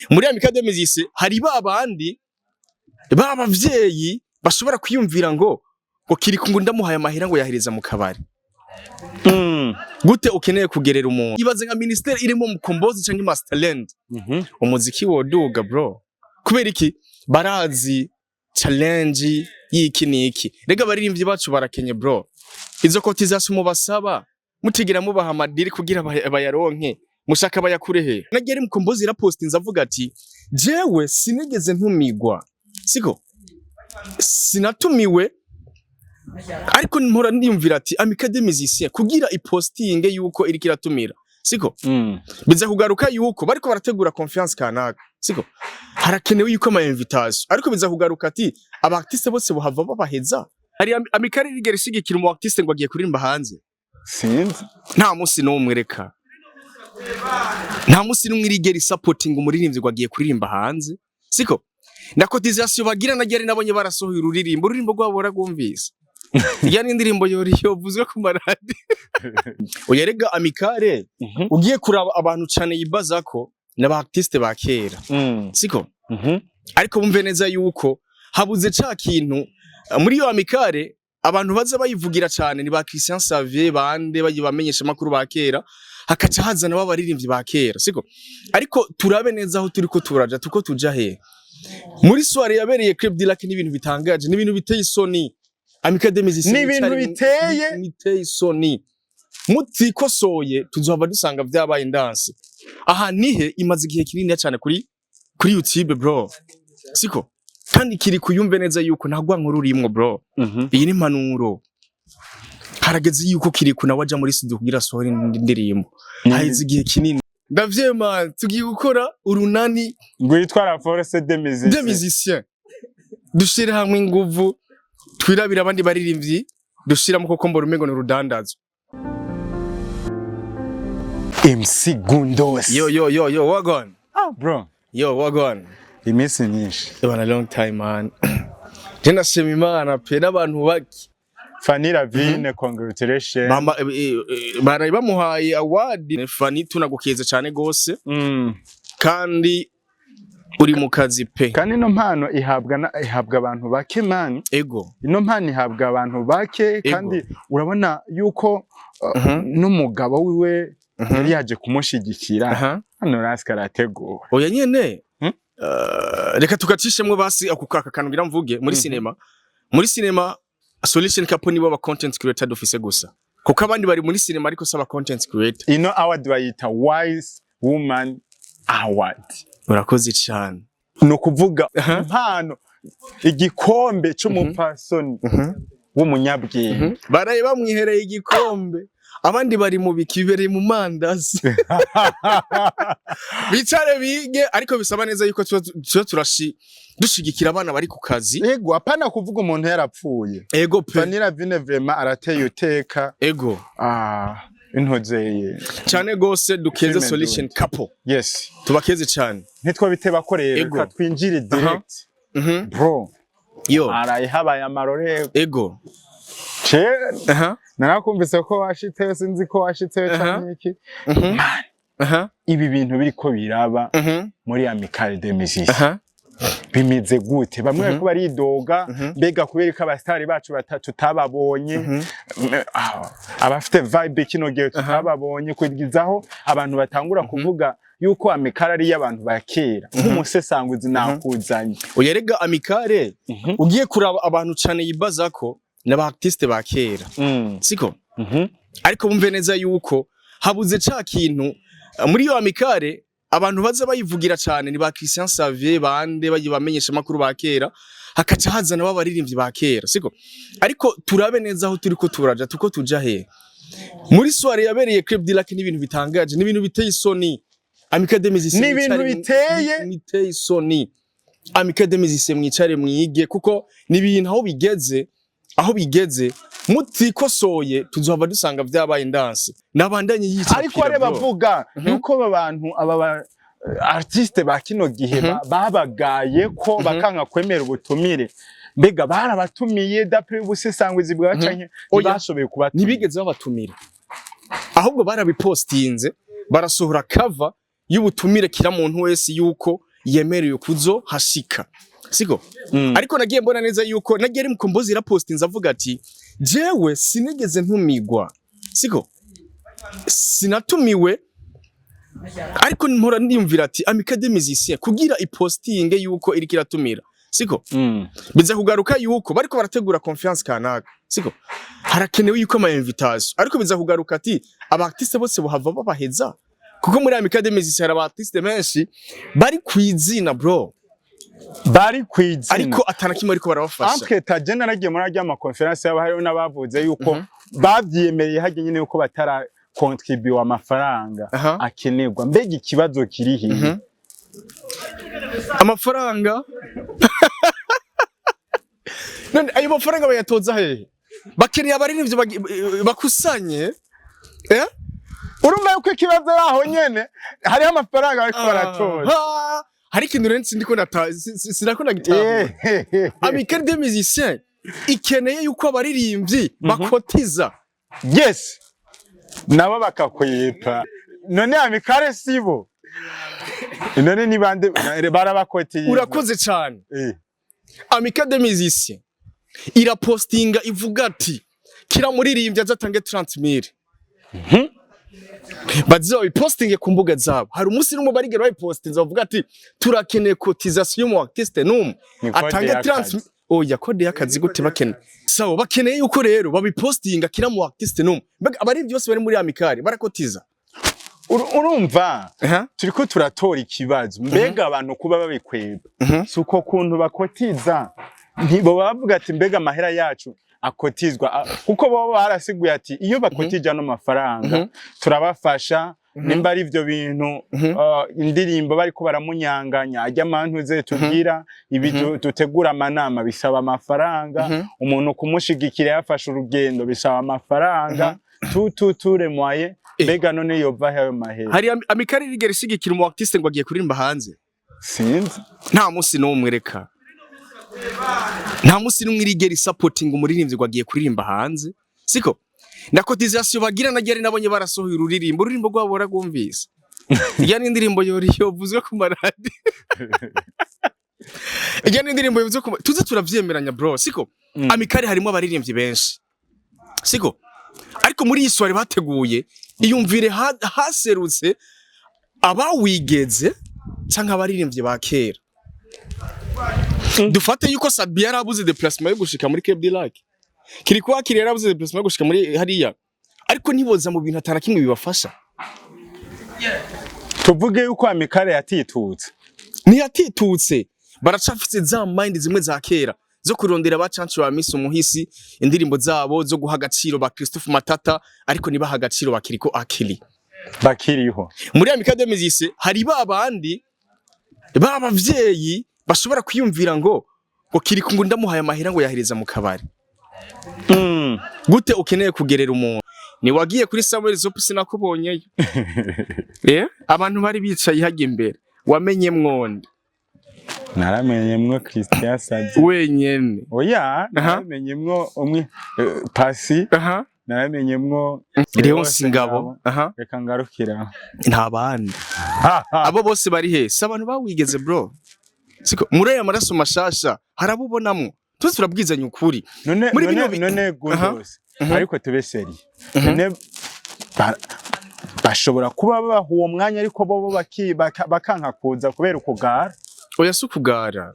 Muri Amicale des Musiciens hari ba bandi ba bavyeyi bashobora kwiyumvira ngo Kiriku ngo ndamuhaye amahera ngo yahereza mu kabari. Gute ukeneye kugerera umuntu? Ibaze nka ministère irimo Mukombozi canke Masterland, umuziki woduga, bro. Kubera iki? Barazi challenge y'iki n'iki. Rega abaririmbyi bacu barakenye, bro. Izo cotisation mubasaba, mutigera mubaha amadiri kugira bayaronke, mushaka bayakure he? Nagere Mukombozi irapostinze avuga ati: "Jewe sinigeze ntumigwa, siko sinatumiwe." Ariko mpora niyumvira ati Amicale des Musiciens kugira ipostinge yuko iriko iratumira, siko biza kugaruka yuko bariko barategura conference kanaka, siko harakenewe yuko ama invitation, ariko biza kugaruka ati aba artiste bose bohava babaheza. Hari Amicale rigera ishigikira umu artiste ngo agiye kuririmba hanze? Sinzi. Nta musi n'umwe. Reka, nta musi n'umwe irigera isupporting umuririmbyi ngo agiye kuririmba hanze, siko na cotisation bagira. Na ryari nabonye barasohoye ururirimbo rwabo, baragwumvise. Iya ni indirimbo yori yovuzwe ku maradi. Oya, rega Amicale, ugiye kuraba abantu cane yibaza ko n'aba artiste ba kera, siko? Ariko bumve neza yuko habuze ca kintu muri iyo Amicale. Abantu baza bayivugira cane ni ba Christian Savier, bande bayi bamenyesha makuru ba kera, hakaca hazana b'abaririmbyi ba kera, siko? Ariko turabe neza aho turiko turaja, tuko tuja he. Muri soirée yabereye Club du Lac, n'ibintu bitangaje, n'ibintu biteye isoni. Amicale des Musiciens Ni ibintu biteye isoni. Mutikosoye tuzohava dusanga vyabaye ndanse. Aha nihe imaze igihe kinini cyane kuri YouTube, bro, siko? Kandi kiri kuyumve neza yuko nta nkuru urimwo, bro. Iyi ni impanuro. Harageze yuko Kiriku nawe aja muri studio kugira asohore indi ndirimbo. Haheze igihe kinini. Ndavyema, tugiye gukora urunani rwitwa La Force des Musiciens. Des Musiciens. Dushire hamwe inguvu, twirabira abandi baririmbyi dushiramo, koko mbona umengo ni urudandazo. MC Gundos. Yo yo yo yo, wagwan? Ah, bro. Yo, wagwan? Iminsi myinshi. Bana, long time, man. Je ndashima Imana pe, n'abantu bake. Fanny Lavine, congratulations. Bama baraye bamuhaye award. Fanny, tunagukeza cyane gose. Kandi uri mu kazi pe. Kandi ino mpano ihabwa abantu bake, man. Ego. Ino mpano ihabwa abantu bake, kandi urabona yuko n'umugabo wiwe yari yaje kumushigikira. Hano rasika arateguwe. Oya nyene. Reka tugacishemwo basi ako kaka kantu ngira mvuge muri cinema. Muri cinema, Solution Couple nibo ba content creator dufise gusa, kuko abandi bari muri cinema ariko saba content creator. Ino award bayita Wise Woman Award. Urakoze cyane. Ni ukuvuga impano, igikombe c'umupfasoni w'umunyabwenge. Baraye bamwihereye igikombe, abandi bari mu biki, bibereye mu mandazi. Bicare bige, ariko bisaba neza yuko tuba dushigikira abana bari ku kazi. Ego, apana kuvuga umuntu yarapfuye. Ego pe. Fanny Lavine vraiment arateye uteka. Ego. Ah, intozeye. Cyane gose, dukeze Filime Solution ndundi. Couple. Tubakeze cyane. Ntitwabiteba ko rero. Ego. Reka twinjire direct, bro. Yo. Araye habaye amarorerwa. Ego. Ce narakumvise ko washitseyo, sinzi ko washitseyo canke iki. Man, ibi bintu biriko biraba muri Amicale des Musiciens bimeze gute? Bamwe bariko baridoga, mbega kubera ko abasitari bacu tutababonye, abafite vibe kino gihe tutababonye, kugizaho abantu batangura kuvuga yuko Amicale ari iy'abantu ba kera. Nk'umusesanguzi nakuzanye. Oya, rega Amicale, ugiye kuraba abantu cane yibaza ko n'aba artiste ba kera, siko? Ariko bumve neza yuko habuze ca kintu muri iyo Amicale. Abantu baza bayivugira cane ni ba Christian Savier, bande bayi bamenyesha makuru ba kera, hakaca hazana b'abaririmbyi ba kera, siko? Ariko turabe neza aho turiko turaja, tuko tuja he. Muri soirée yabereye Club du Lac, n'ibintu bitangaje, n'ibintu biteye isoni. Amicale des Musiciens Ni ibintu mwicare biteye isoni. Amicale des Musiciens, mwicare mwige, kuko ni ibintu aho bigeze mutikosoye tuzohava dusanga vyabaye ndanse. Nabandanye yicapira. Ariko are Bro. bavuga yuko aba bantu, aba ba artiste ba kino gihe babagaye ko bakanka kwemera ubutumire. Mbega barabatumiye d'après ubusesanguzi bwa canke Oya. ntibashoboye kubatumira? Ntibigeze babatumira, ahubwo barabipostinze, barasohora cover y'ubutumire kira muntu wese yuko yemerewe kuzo hashika, siko? Ariko nagiye mbona neza yuko nagiye ari Mukombozi irapostinze avuga ati: "Jewe sinigeze ntumigwa, siko? Sinatumiwe." Ariko mpora ndiyumvira ati Amicale des Musiciens kugira ipostinge yuko iriko iratumira, siko? Biza kugaruka yuko bariko barategura conference kanaka, siko? Harakenewe yuko ama invitation, ariko biza kugaruka ati aba artiste bose bohava babaheza, kuko muri Amicale des Musiciens hari aba artiste benshi bari kwizina, bro. Bari kwizina. Ariko atana kimwe ariko barabafasha. Entre taje naragiye muri arya ma conférence, yaba hariho n'abavuze yuko bavyiyemereye harya nyene yuko batara contribuer amafaranga akenerwa. Mbega ikibazo kiri hiye? Amafaranga none ayo mafaranga bayatoza hehe? Bakeneye abaririmbyi bakusanye, eh? Urumva yuko ikibazo ari aho nyene, hariho amafaranga bariko baratora. Ah, hari ikintu rero sindiko nata sinako nagitahura. Amicale des Musiciens ikeneye yuko abaririmbyi bakotiza. Yes, nabo bakakwepa. None Amicale sibo? None ni bande barabakotiye? Urakoze cyane. Amicale des Musiciens irapostinga ivuga ati kira muririmbyi azatange 30,000, baze babipostinge ku mbuga zabo. Hari umunsi n'umwe barigera babipostinze bavuga ati turakeneye cotisation y'umu artiste n'umwe Ni code atange y'akazi. 30? Oya, code y'akazi gute? Bakeneye, sawa, bakeneye yuko rero babipostinga kira mu artiste n'umwe. Mbega abaririmbyi bose bari muri Amicale barakotiza? Urumva Aha. turiko turatora ikibazo. Mbega abantu kuba babikweba, si uko kuntu bakotiza? Ntibo bavuga ati mbega amahera yacu akotizwa, kuko bo barasiguye ati iyo bakotije ano mafaranga turabafasha, nimba ari ivyo bintu, indirimbo bariko baramunyanganya ajya amantuze tugira ibi, dutegura amanama bisaba amafaranga, umuntu kumushigikira yafashe urugendo bisaba amafaranga, tu tu ture moye. Mbega none yova he ayo mahera? Hari Amicale irigera ishigikira umu artiste ngo agiye kuririmba hanze? Sinzi. Nta munsi n'umwe, reka, nta munsi n'umwe irigera isapotinga umuririmbyi ngo agiye kuririmba hanze, siko? Na cotisation bagira nagiye nabonye barasohoye ururirimbo, ururirimbo rwabo baragwumvise. Ijya n'indirimbo yori yovuzwe ku maradi, ijya n'indirimbo yovuzwe ku tuze turavyemeranya, bro, siko? Amicale harimo abaririmbyi benshi, siko? Ariko muri iyi soirée bateguye, iyumvire haserutse abawigeze canke abaririmbyi ba kera. Dufate yuko Sabi yarabuze déplacement yo gushika muri Cape du Lac, Kiriko Akiri yarabuze déplacement yo gushika muri hariya, ariko ntiboza mu bintu atara kimwe bibafasha. Tuvuge yuko Amicale yatitutse? Ntiyatitutse, baracafise za mind zimwe za kera zo kurondera ba Cancu ba Miss Umuhisi, indirimbo zabo zo guha agaciro ba Christophe Matata, ariko nibaha agaciro ba Kiriko Akili. Bakiriho. Muri Amicale des Musiciens hari ba bandi ba bavyeyi bashobora kwiyumvira ngo Kiriko ngo ndamuhaye amahera ngo yahereza mu kabari. Gute ukeneye kugerera umuntu? Ni wagiye kuri Samuel Zop, sinakubonyeyo. Abantu bari bicaye hajya imbere, wamenye mwonde? Naramenyemwo Christian Savye. Wenyene? Oya. Naramenyemwo umwe, Pasi. Naramenyemwo Leonce Ngabo, aha. Reka ngarukira. Nta bandi. Abo bose bari he? Si abantu bawigeze, bro, siko? Muri aya maraso mashasha harabubonamwo, tuzi turabwizanya ukuri. None Muri none bino none Gundos, ariko tube sérieux, none bashobora kuba baha uwo mwanya, ariko bo bakanka kuza kubera ukugara? Oya, si ukugara.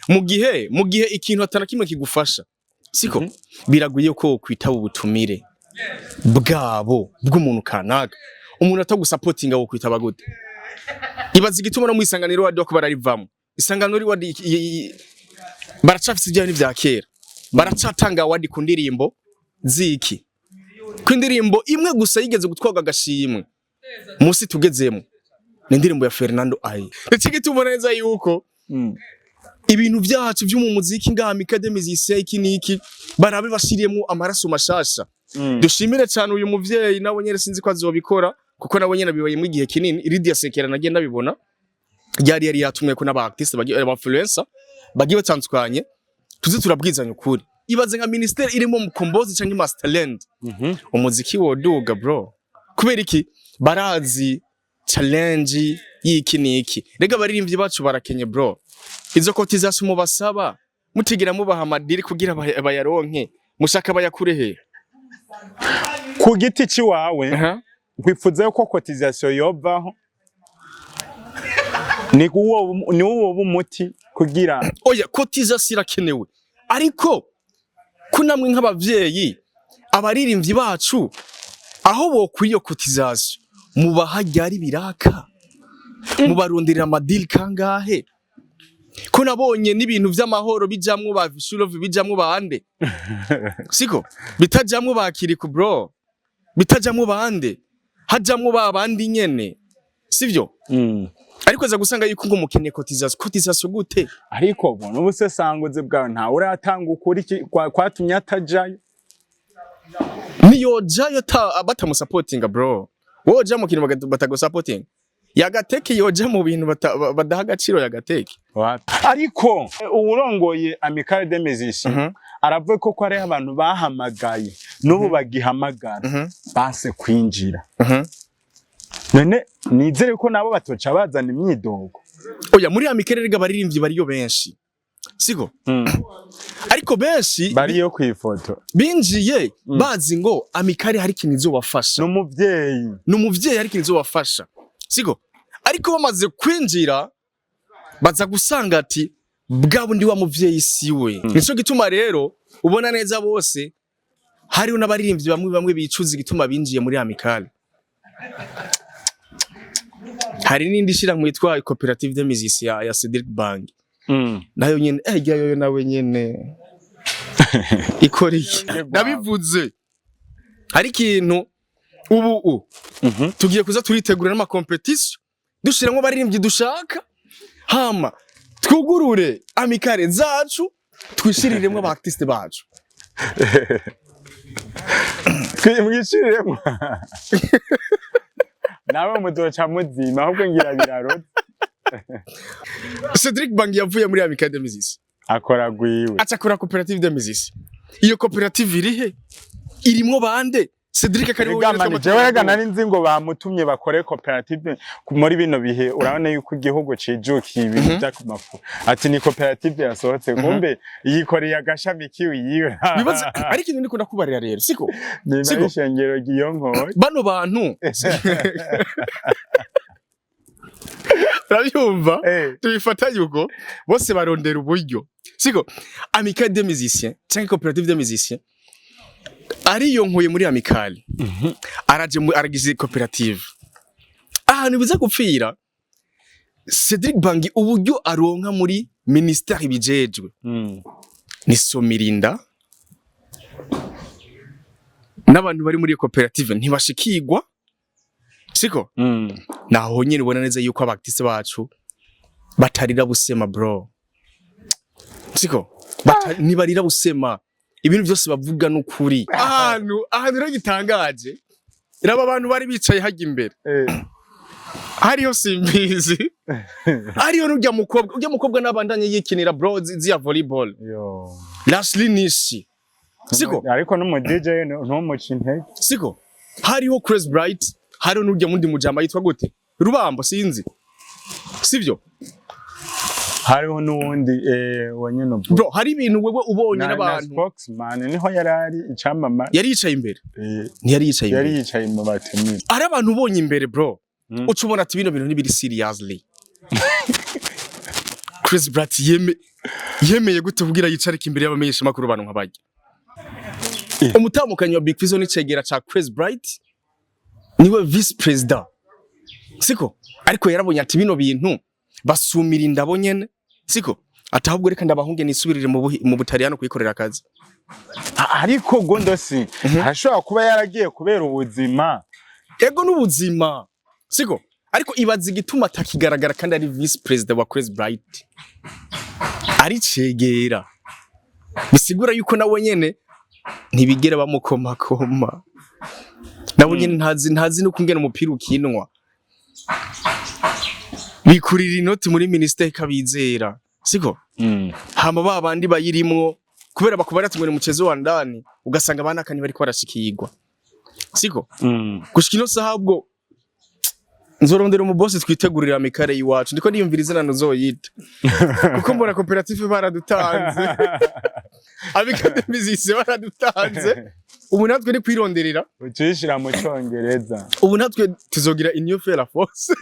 Mu gihe ikintu atana kimwe kigufasha, siko? Biragoye ko kwitaba ubutumire bwabo bw'umuntu kanaka. Umuntu atagusapotinga wo kwitaba gute? Ibaza igituma no mu Isanganiro wadi ko bararivamo. Isanganiro wadi baracafise ibyo vya kera, baracatanga award ku ndirimbo ziki, ku indirimbo imwe gusa yigeze gutwaga agashimwe musi tugezemo, ni indirimbo ya Fernando Ayi. Ndetse gituma neza yuko ibintu byacu byo mu muziki ngaha, Amicale des Musiciens, iki niki, barabe bashiriyemo amaraso mashasha. Dushimire cyane uyu muvyeyi, nawe nyene sinzi ko azobikora, kuko nawe nyene abibayemo igihe kinini. Lydia Sekera nagiye ndabibona ryari yari yatumwe ko n'aba artiste bagiye, aba influencer bagiye batandukanye. Tuze turabwizanya ukuri, ibaze nka ministère irimo Mukombozi canke Masterland, umuziki woduga, bro. Kubera iki? Barazi challenge. y'iki n'iki. Rega abaririmbyi bacu barakenye, bro. Izo cotisation mubasaba mutigera mubaha ama deal kugira bayaronke, mushaka bayakure he? Ku giti ciwawe, nkwifuza ko cotisation yovaho, ni uwo umuti kugira Oya, cotisation irakenewe, ariko ko namwe nk'abavyeyi abaririmbyi bacu aho bokwiye iyo cotisation, mubaha ryari biraka, mubaronderera ama deal kangahe? Ko nabonye n'ibintu vy'amahoro bijamwo ba Vishulov, bijamwo bande, siko bitajamwo ba Kiriku, bro, bitajamwo bande, hajamwo ba bandi nyene, sivyo? Ariko aza gusanga yuko ngo mukeneye cotisation. Cotisation gute? Ariko ubwo n'ubusesanguzi bwawe, ntawe uratanga ukuri kwatumye atajayo. Niyojayo batamusapotinga, bro. Woja mu kintu batagusapotinga? Yagateke yoja mu bintu badaha agaciro yagateke? Ariko uwurongoye Amicale des Musiciens aravuga ko hariho abantu bahamagaye n'ubu bagihamagara base kwinjira. None nizere ko nabo batoca bazana imyidogo. Oya, muri amicale rega abaririmbyi bariyo benshi, siko? Ariko benshi bariyo kw'ifoto. Binjiye bazi ngo amicale hari ikintu izobafasha. N'umuvyeyi. Ni umuvyeyi, hari ikintu izobafasha, siko? Ariko bamaze kwinjira baza gusanga ati bwa bundi wa muvyeyi siwe. Nico gituma rero ubona neza bose, hariho n'abaririmbyi bamwe bamwe bicuza igituma binjiye muri amicale. Hari n'indi shirahamwe yitwa Coopérative des Musiciens ya Cedric Bang, nayo nyene yoyo nawe nyene ikora iki? Nabivuze, hari ikintu ubu tugiye kuza turitegura n'ama compétition, dushiramwo abaririmbyi dushaka, hama twugurure amicale zacu, twishiriremwo aba artiste bacu. Mwishiriremo nawe muzoca muzima, ahubwo ngira birarotse. Cedric Bang yavuye muri Amicale des Musiciens, akora gwiwe. Aca akora Coopérative des Musiciens. Iyo koperative iri he? Irimwo bande? Cedric akari Rega mani, jewe rega nari nzi ngo bamutumye bakore koperative muri bino bihe. Urabona yuko igihugu cijukiye ibintu vy'amafu, ati ni koperative yasohotse, kumbe yikoreye agashami kiwe yiwe. Bibaza, ariko ikintu ndiko ndakubarira rero, siko? Ni Siko. ishengero ryiyonkoye. Bano bantu, urabyumva? Tubifatanye uko bose barondera uburyo, siko? Amicale des Musiciens cyangwa Coopérative des Musiciens ariyo nkuye muri amicale, araje aragize koperative. Ahantu biza gupfira, Cedric Bangi uburyo aronka muri ministère ibijejwe ni Somirinda, n'abantu bari muri iyo koperative ntibashikirwa, siko? Naho nyine ubona neza yuko aba artiste bacu batarira busema, bro, siko? Ntibarira busema, ibintu byose bavuga n'ukuri. Ahantu rero gitangaje, raba abantu bari bicaye hajya imbere, hariyo Simbizi, hariyo n'urya mukobwa, urya mukobwa n'abandanye yikinira, bro, ziya volleyball. Yo. Lashley Nishi, siko? Ariko n'umu DJ ntumuce intege. Siko? Hariho Chris Bright, hariho n'urya mundi mujama yitwa gute, Rubambo, sinzi, sivyo? Hariho n'uwundi wa nyene ubwo. Bro, hari ibintu wewe ubonye na n'abantu spokesman niho yari ari icamamare. Yari yicaye imbere. Ntiyari yicaye Yari imbere? yicaye mu batumire. Ari abantu ubonye imbere, bro, uca ubona ati bino bintu ntibiri seriously. Chris Bright yemeye gute kugira yicarike imbere y'abamenyesha makuru abantu nk'abajya? Umutamukanyi wa Big Fizzo n'icegera ca Chris Bright, niwe vice president, siko? Ariko yarabonye ati bino bintu basumira indabo nyene, siko? Ati ahubwo reka ndabahunge nisubirire mu Butaliyano kuyikorera akazi. Ariko Gondosi arashobora kuba yaragiye kubera ubuzima. Ego, n'ubuzima, siko? Ariko ibaza igituma atakigaragara kandi ari vice president wa Chris Bright, ari cegera, bisigura yuko nawe nyene ntibigera bamukomakoma, nawe nyene ntazi no kungena umupira ukinwa, bikurira inoti muri ministère kabizera, siko? Hama ba bandi bayirimwo kubera bakubara ati ngo ni mchezo wa ndani, ugasanga banakani bariko barashikirwa, siko? Gushika ino saha ubwo Nzorondera umubosi twitegurira amicale y'iwacu. Ndiko niyumvira izina nzoyita, kuko mbona koperative baradutanze, amicale des musiciens baradutanze, ubu natwe ni kwironderera. Ucishira mu Congereza. Ubu natwe tuzogira union fait la force.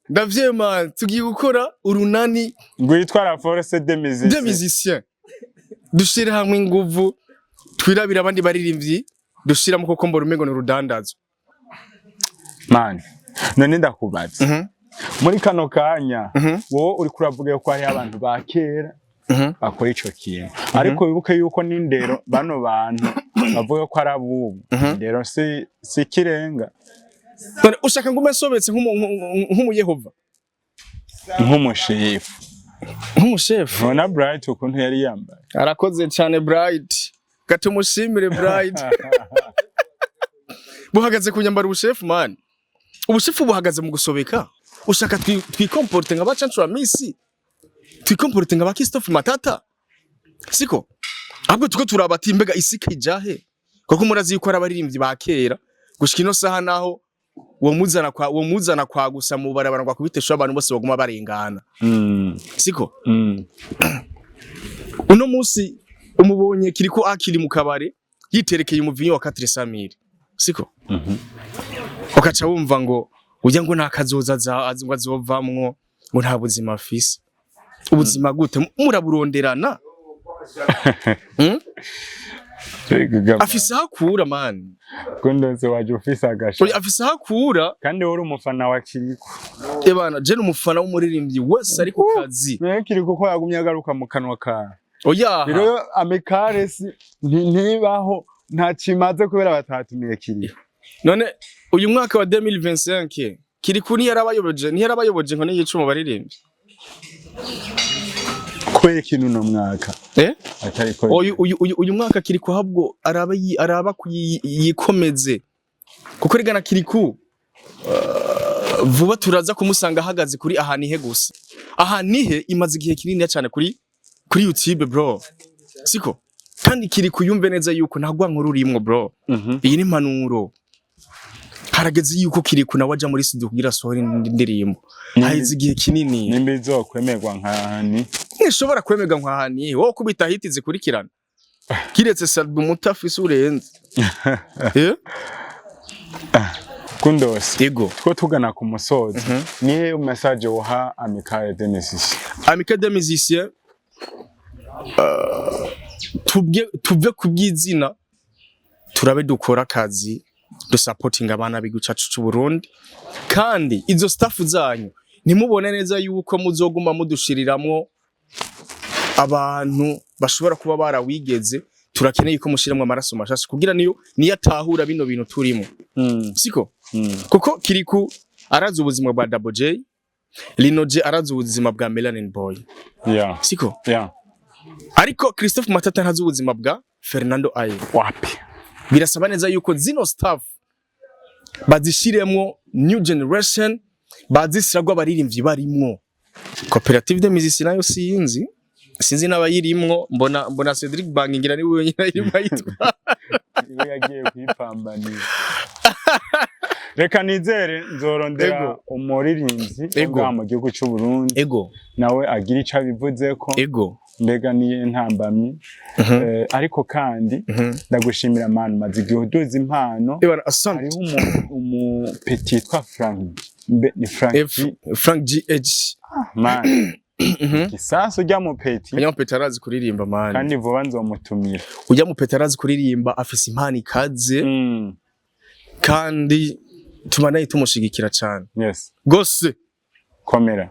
Ndavyema, tugiye gukora urunani rwitwa la force des musiciens. Des musiciens, dushire hamwe inguvu, twirabira abandi baririmbyi dushiramo, koko mbona umengo ni urudandazo. Man, none ndakubaza, muri kano kanya wowe uriko uravuga yuko hariho abantu ba kera bakora ico kintu, ariko wibuke yuko n'indero bano bantu bavuga ko ari abubu, indero si ikirenga. None ushaka ngume nsobetse nk'umuyehova? Nk'umushefu. Nk'umushefu. Ntubona Bright ukuntu yari yambaye? Arakoze cyane Bright, gatumushimire Bright. Buhagaze ku nyambara ubushefu, man. Ubushefu buhagaze mu gusobeka. Ushaka twikomporte nka ba Cancura Misi, twikomporte nka ba Christophe Matata, siko? Ahubwo tuko turaba ati mbega isi ijahe? Kuko murazi yuko ari abaririmbyi ba kera gushika ino saha, naho uwo muzana kwa gusa mu barabara ngo akubitesha abantu bose baguma barengana, siko? Uno munsi umubonye kiriko akiri mu kabare yiterekeye umuvinyo wa 400,000, siko? Ukaca wumva ngo ujya ngo nta kazoza ngo azovamwo, ngo nta buzima afise. Ubuzima gute? Muraburonderana? Afise aho akura, man. Kundose waje ufise agasha. Oya, afise aho akura. Kandi wowe uri umufana wa Kiriko. Ebana, je ni umufana w'umuririmbyi wese ari ku kazi. Nayo Kiriko ko yagumye agaruka mu kanwa kawe. Oya. Rero amicale si ntibaho, nta kimaze kubera batatumiye Kiriko. None uyu mwaka wa 2025 Kiriku ntiyarabayoboje? Ntiyarabayoboje ngo niyica mu baririmbyi? Kubera ikintu uno mwaka atariko. Uyu mwaka Kiriku ahubwo araba araba yikomeze, kuko rigana Kiriku vuba turaza kumusanga ahagaze kuri Ahanihe. Gusa Ahanihe imaze igihe kinini cyane kuri YouTube, bro, siko? Kandi Kiriku yumve neza yuko nta nkuru urimwo, bro. Iyi ni impanuro. Harageze yuko Kiriku nawe aja muri studio kugira asohore indi ndirimbo. Haheze igihe kinini. Nimba izokwemerwa nkani. Ntishobora kwemerwa nkahani wowe kubita hit zikurikirana, kiretse Salbu mutafise urenze, eh. Kundose. Ego. Two tugana ku musozo, nihe message woha Amicale des Musiciens? Amicale des Musiciens, tuve ku bw'izina, turabe dukora akazi, dusapotinga abana b'igihugu cacu c'u Burundi. Kandi izo staff zanyu ntimubone neza yuko muzoguma mudushiriramwo abantu bashobora kuba barawigeze. Turakeneye ko mushiramwo amaraso mashasha kugira niyo atahura bino bintu turimo, siko? Kuko Kiriku arazi ubuzima bwa Double J, Lino J arazi ubuzima bwa Melanin Boy, siko? Yeah. Ariko Christophe Matata ntazi ubuzima bwa Fernando Aye. Wapi. Birasaba neza yuko zino staff bazishiremwo new generation, bazisiragwa abaririmbyi barimwo. Koperative de musiciens nayo sinzi, sinzi n'abayirimwo. Mbona Cedric Bangingira ni wenyine ayirimo ayitwa. Iwe yagiye kwipambanira. Reka nizere nzorondera umuririmbyi Ego. wo ngaha mu gihugu c'u Burundi, nawe agira ico abivuzeko. Mbega niye ntambamyi? Ariko kandi ndagushimira, man, maze igihe uduza impano. Ebana, asante. Hariho umu petit yitwa Frank, mbe ni Frank F G? Frank GH. Man, gisasu ujya mu petit. Ujya mu petit arazi kuririmba, man. Kandi vuba nzomutumira. Ujya mu petit arazi kuririmba, afise impano ikaze. Kandi tubanaye tumushigikira cyane gose. Komera.